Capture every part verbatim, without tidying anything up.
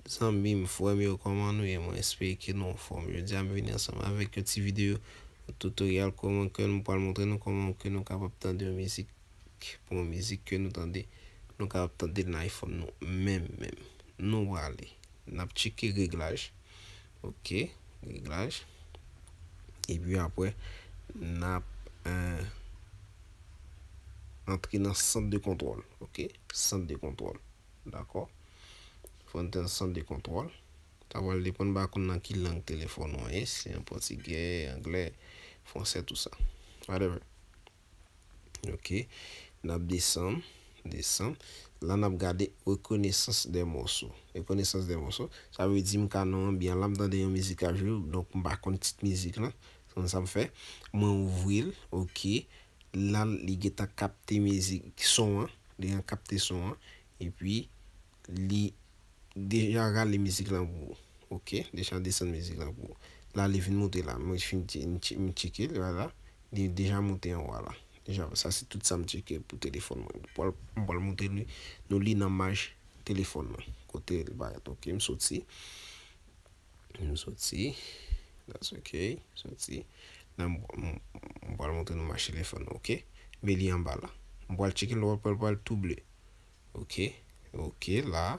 Zanmi m, frè m yo, kòman nou ye? Mwen espere ke nou anfòm. Jodi a m vini ansanm avèk yon ti videyo tutorial kòman ke nou pral montre nou kòman ke nou kapab tande yon mizik, pou yon mizik ke nou tande, nou kapab tande l nan iPhone nou menm menm. Nou prale, n ap tcheke reglaj. Ok, reglaj. Epi apre n ap eh, antre nan sant de kontwòl. Ok, sant de kontwòl. Dakò? Fò n te nan sant de kontwòl. Sa pral depann, m pa konn nan ki lang telefòn ou ye, si an pòtigè, anglè, fransè, tou sa. Whatever. Ok. N ap desann, desann. La n ap gade reconnaissance des morceaux. Reconnaissance des morceaux, sa vle di m ka nan anbyan la, m tande yon mizik ap jwe, donk m pa konn tit mizik lan. Konn sa m fè? Mwen ouvri l, ok. La li gentan kapte mizik, son an, li gentan kapte son an, epi li deja rale mizik lan pou ou. Ok, deja desann mizik lan pou ou. La li vin moute la, mwen fin tche- m tche- m tcheke l, vwala. Li deja moute anwo a la. Deja, sa se tout sa m tcheke pou telefòn mwen. M pral, m pral montre li, nou li nan maj telefòn lan. Kote l parèt, ok, m soti. M soti. That's ok. Soti. La, m, m, m pral montre nou maj telefòn lan, ok? Men li anba la. M pral tcheke l, l pral, pral tou ble. Ok. Ok, la,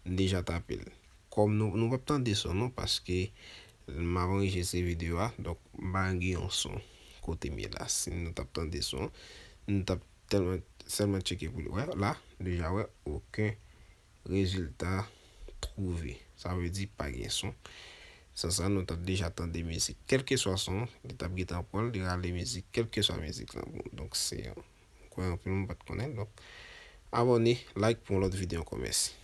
m deja tape l. Kòm nou, nou p ap tande son non, paske m ap anrejistre videyo a, donk m pa gen yon son kote m ye la. Si nou t ap tande son, nou t ap tèlman, sèlman tcheke pou li. Wè, la, deja wè, okenn rezilta twouve. Sa vle di pa gen son. San sa, nou t ap deja tande mizik. Kèlkeswa son, li t ap gentan pran l, li rale mizik, kèlkeswa mizik lan. Bon, donk, se, m kwè anpil moun pa t konnen. Donk, abòne, like pou yon lòt videyo ankò. Mèsi.